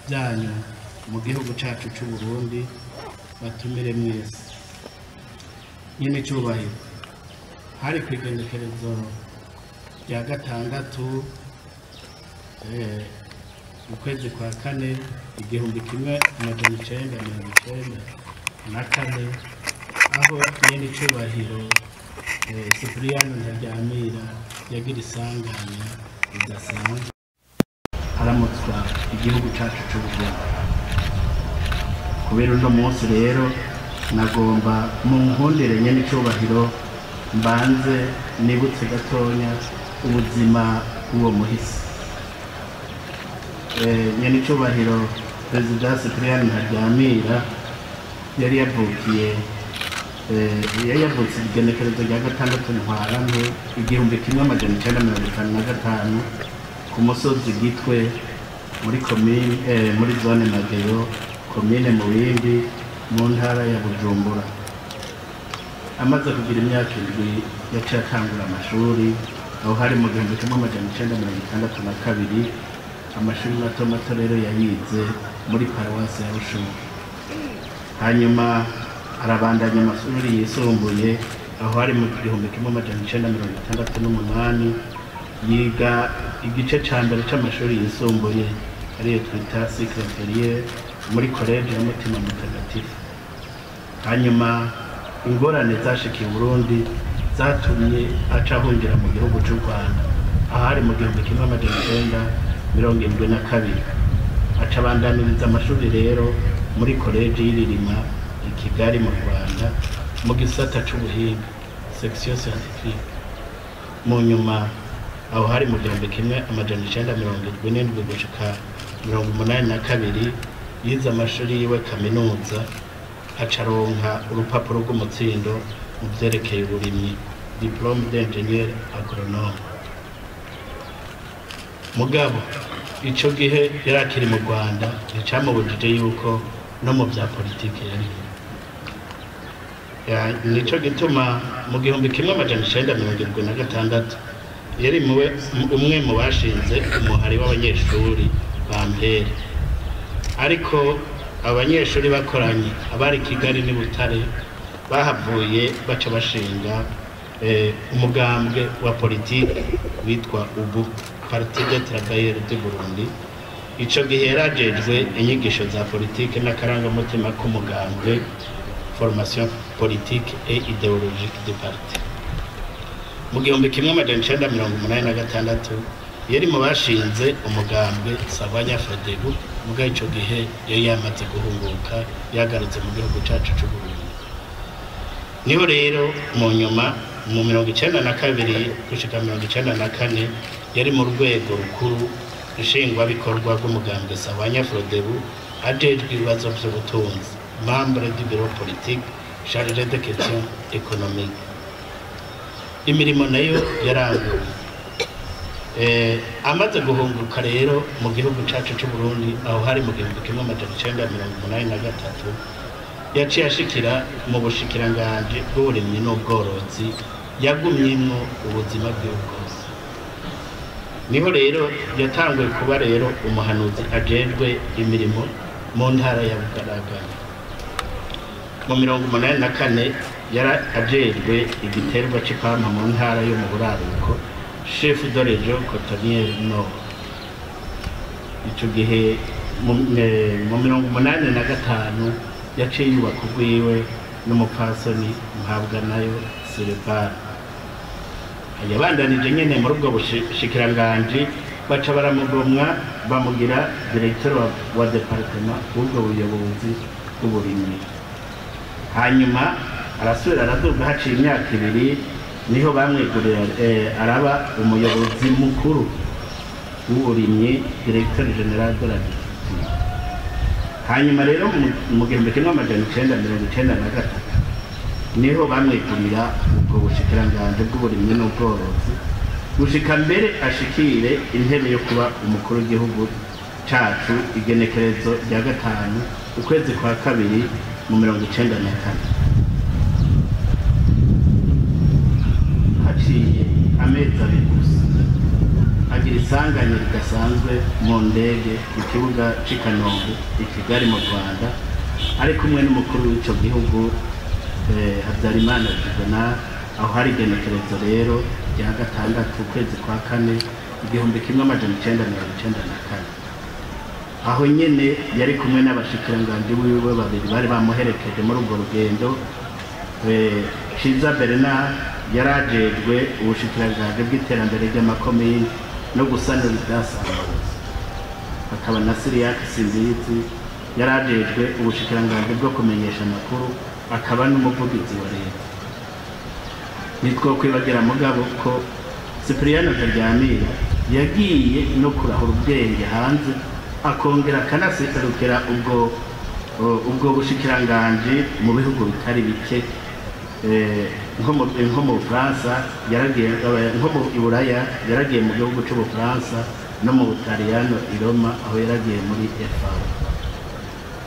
Byanyu mu gihugu cyacu cy'u Burundi batumire mwese. Nyine cyubahiro hari ku igenekerezo rya 6 mu kwezi kwa 4 1994 aho nyine cyubahiro Cyprien Ntaryamira yagira isanganya ridasanzwe aramutswa igihugu cyacu cy'u Burundi. Kubera uno munsi rero nagomba mu nkundire nyene cyubahiro mbanze nibutse gatonya ubuzima bw'uwo muhisi. Nyene cyubahiro Perezida Cyprien Ntaryamira yari yavukiye yari yavutse igenekerezo rya 6 Ntwarante 1955 ku musozi Gitwe muri commune muri zone Mageyo, commune Mubindi, mu ntara ya Bujumbura. Amaze kugira imyaka 7 yaciye atangura amashuri, aho hari mu 1962. Amashuri mato mato rero yayize muri paruwasi ya Rushubi. Hanyuma arabandanya amashuri yisumbuye, aho hari mu 1968 yiga igice ca mbere c'amashuri yisumbuye ariyo twita cycle inférieur muri college ya Mutima Mutagatifu. Hanyuma ingorane zashikiye Burundi zatumye aca ahungira mu gihugu c'u Rwanda, ahari mu 1972. Aca abandaniriza amashuri rero muri college y'Iririma i Kigali mu Rwanda mu gisata c'ubuhinga, section scientifique. Mu nyuma aho hari mu 1977 gushika 1982 yize amashuri yiwe kaminuza, acaronka urupapuro rw'umutsindo mu vyerekeye uburimyi, diplôme d'ingénieur agronome. Mugabo ico gihe yari akiri mu Rwanda, nticamubujije yuko no mu vya politike yari. Nico gituma mu 1976 yari umwe mu bashinze umuhari w'abanyeshuri ba mbere. Ariko abanyeshuri bakoranye abari Kigali ni Butare bahavuye baca bashinga umugambwe wa politike witwa ubu Parti des Travailleurs du Burundi. Ico gihe yarajejwe inyigisho za politike n'akarangamutima k'umugambwe, formation politique et idéologique du parti. Mu 1986 yari mu bashinze umugambwe Savanya Frodebu, muga ico gihe yari yamaze guhunguka yagarutse mu gihugu cacu c'u Burundi. Niho rero mu nyuma mu 1992 gushika 1994 yari mu rwego rukuru nshingwabikorwa rw'umugambwe Savanya Frodebu, ajejwe ibibazo vy'ubutunzi, membre du bureau politique chargé de questions économiques. Imirimo nayo yaranguye. Amaze guhunguka rero mu gihugu cacu c'u Burundi, aho hari mu 1983, yaciye ashikira mu bushikiranganji bw'uburimyi n'ubworozi, yagumyemwo ubuzima bwiwe bwose. Niho rero yatanguye kuba rero umuhanuzi ajejwe imirimo mu ntara ya Bugaragara. Mu 1984 yari ajejwe igiterwa c'ipampa mu ntara yo mu buraruko, chef de région cotonnière nord. Ico gihe mu 1985 yaciye yubaka urwiwe n'umupfasoni Mpabwanayo Silvana. Yabandanije nyene muri ubwo bushikiranganji, baca baramugomwa bamugira directeur wa département w'ubwo buyobozi bw'uburimyi. Hanyuma arasubira araduga, haciye imyaka 2 niho bamwegurira araba umuyobozi mukuru w'uburimyi, directeur général de l'agriculture. Hanyuma rero mu 1993 niho bamwegurira ubwo bushikiranganji bw'uburimyi n'ubworozi, gushika mbere ashikire intebe yo kuba umukuru w'igihugu cacu igenekerezo rya 5 ukwezi kwa 2 mu 1994. isanganya ridasanzwe mu ndege ku kibuga c'i Kanombe i Kigali mu Rwanda, ari kumwe n'umukuru w'ico gihugu Habyarimana Juvenal. Aho hari igenekerezo rero rya 6 ukwezi kwa 4 1994. Aho nyene yari kumwe n'abashikiranganji wiwe babiri bari bamuherekeje muri urwo rugendo. Ciza Bernard yarajejwe ubushikiranganji bw'iterambere ry'amakomine no gusanura ivyasambutse, akaba na Siriyak Simbizi yarajejwe ubushikiranganji bwo kumenyesha amakuru, akaba n'umuvugizi wa leta. Nitwokwibagira mugabo ko Cyprien Ntaryamira yagiye no kurahura ubwenge hanze, akongera akanaserukira ubwo bushikiranganji mu bihugu bitari bike, nko mu Bufaransa yaragiye, nko mu Iburaya yaragiye mu gihugu c'Ubufaransa, no mu Butaliyano i Roma aho yaragiye muri FAO.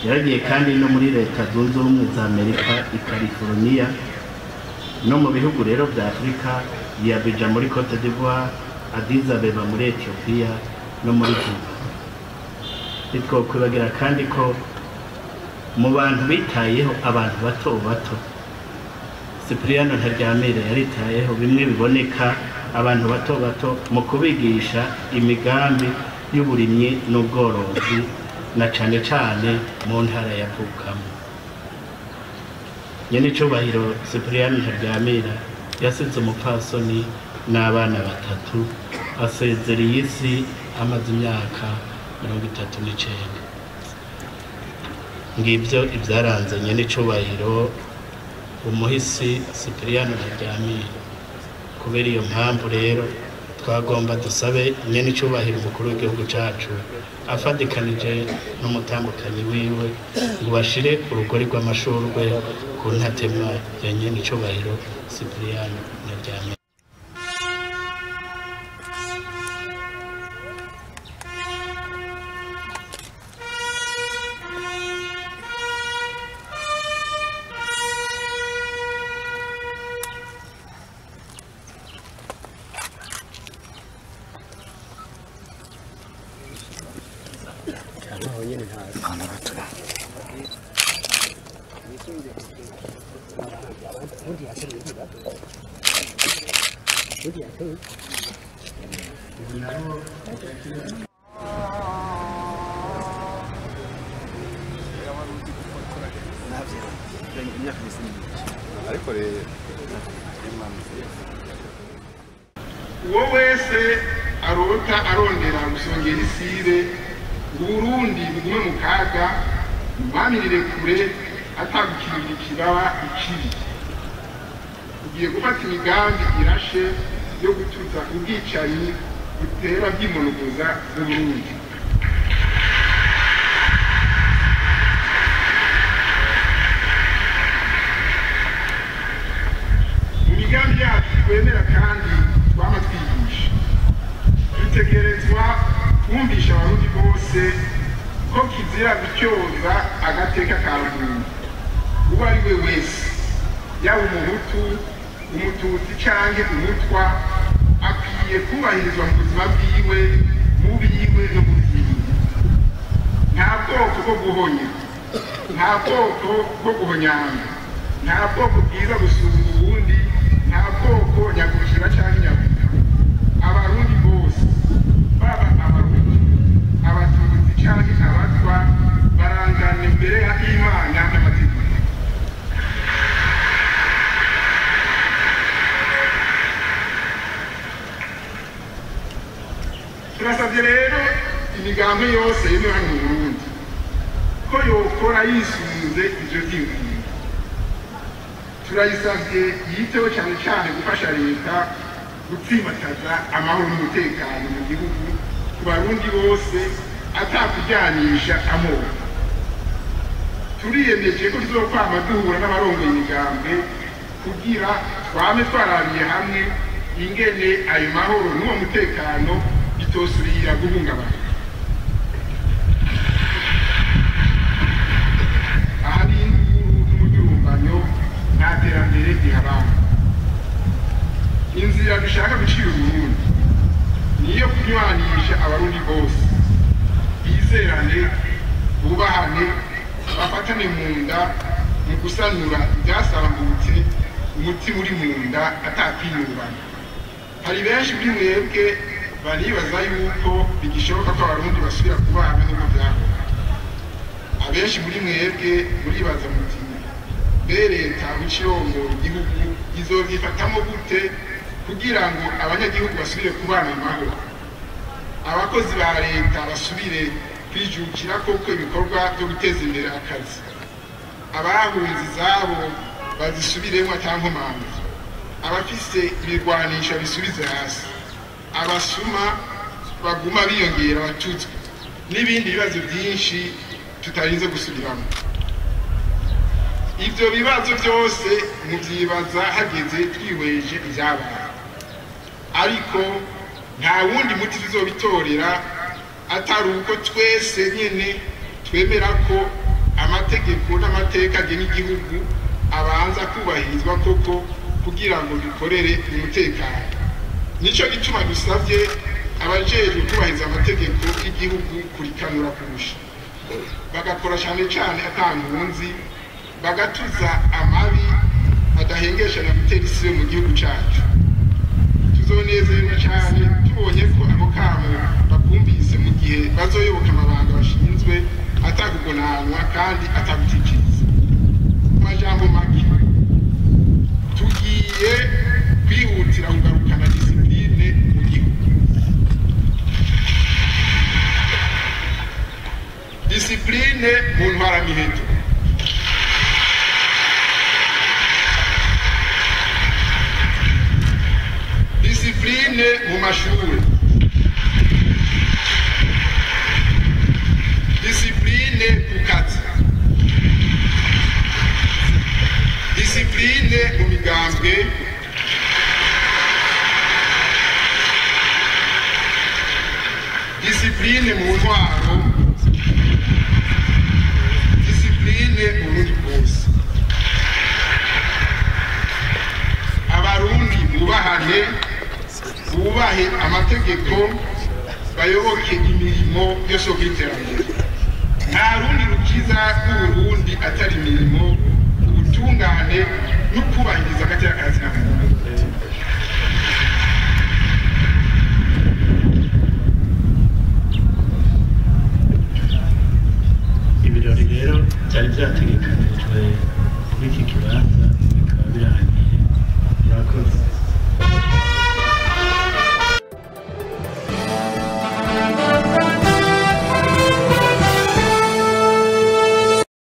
Yaragiye kandi no muri Leta Zunze Ubumwe za Amerika i California, no mu bihugu rero vya Afrika, Abidjan muri Cote d'Ivoire, Addis Abeba muri Ethiopia no muri Cuba. Nitwokwibagira kandi ko mu bantu bitayeho abantu bato bato, Cyprien Ntaryamira yaritayeho bimwe biboneka abantu bato bato mu kubigisha imigambi y'uburimyi n'ubworozi, na cane cane mu ntara yavukamo. Nyenicubahiro Cyprien Ntaryamira yasize umupfasoni n'abana 3, asezereye isi amaze imyaka 39. Ngivyo ivyaranze nyenicubahiro umuhisi Cyprien Ntaryamira. Kubera iyo mpamvu rero twagomba dusabe nyenicubahiro umukuru w'igihugu cacu afadikanije n'umutambukanyi wiwe ngo bashire urugori rw'amashurwe ku ntatema ya nyenicubahiro Cyprien Ntaryamira. Uwo wese arota arondera gusongera isibe Burundi bugume mu kaga, bamirire kure atagukingira ikibaba ikibi. Ugiye gufata imigambi irashe yo gutuza ubwicanyi butera bwimonogoza mu Burundi. Mu migambi yacu twemera kandi twama twigisha, dutegerezwa kumvisha abarundi bose ko kizira gutyoza agateka ka muntu uwo ari we wese, yaba umuhutu, umututsi canke umutwa, akwiye kubahirizwa mu buzima bwiwe, mu biwe no mu vyiwe. Nta bwoko bwo guhonya, nta bwoko bwo guhonyanga, nta bwoko bwiza gusumba ubundi, nta bwoko nyagukira canke nyabuka. Abarundi bose, baba abarundi, abatutsi canke abatwa, barangana imbere y'Imana n'amategeko. Turasavye rero imigambi yose yemewe hano mu Burundi ko yokora yisunze ivyo vyiyumviro. Turayisavye yiteho cane cane gufasha leta gutsimbataza amahoro n'umutekano mu gihugu ku barundi bose atakujyanisha amoko. Turiyemeje ko tuzokwama duhura n'abarongoye imigambwe kugira twame twarabiye hamwe ingene ayo mahoro n'uwo mutekano bitosubira guhungabana. Ahari induru n'umudurumbanyo nta terambere rihabana. Inzira dushaka gucira Uburundi ni Niyo kunywanisha abarundi bose, bizerane, bubahane, bafatane mu nda mu gusanura ibyasambutse, umutima uri mu nda atakwinubana. Hari benshi muri mwebwe baribaza yuko bigishoboka ko abarundi basubira kubana nk'uko byahora. Abenshi muri mwebwe muribaza muti: mbe leta w'ikirongora igihugu izovyifatamo gute kugira ngo abanyagihugu basubire kubana amahoro, abakozi ba leta basubire kwijukira koko ibikorwa byo guteza imbere akazi, abahunze izabo bazisubiremo ata nkomanzi, abafise ibirwanisho bisubize hasi, abasuma baguma biyongera batuzwe, n'ibindi bibazo byinshi tutarinze gusubiramo. Ibyo bibazo byose mubyibaza hageze twihweje ibyabaye, ariko nta wundi muti tuzobitorera atari uko twese nyine twemera ko amategeko n'amateka agenga igihugu abanza kubahirizwa koko kugira ngo dukorere umutekano. Nicyo gituma dusabye abajejwe kubahiriza amategeko y'igihugu kurikanura kurusha, bagakora cyane cyane atankunzi, bagatuza amabi adahengesha na gutera isibe mu gihugu cyacu. Tuzonezerwa cyane tubonye ko ako kamo bakumvise mu gihe bazoyoboka amabanga bashinzwe atakugonanwa kandi atagutikiriza. Mu majambo make, tugiye kwihutira kugarukana disipline mu gihugu, disipline mu ntwaramiheto, disipline mu mashure, disipline ku kazi, disipline mu migambwe, disipline mu ntwaro, disipline mu Burundi bwose. Abarundi bubahane, bubahe amategeko, bayoboke imirimo yose yo kw'iterambere. Nta rundi rukiza rw'Uburundi atari imirimo, ubutungane no kubahiriza agateka ka zina muntu. Ibirori rero byari byategekanijwe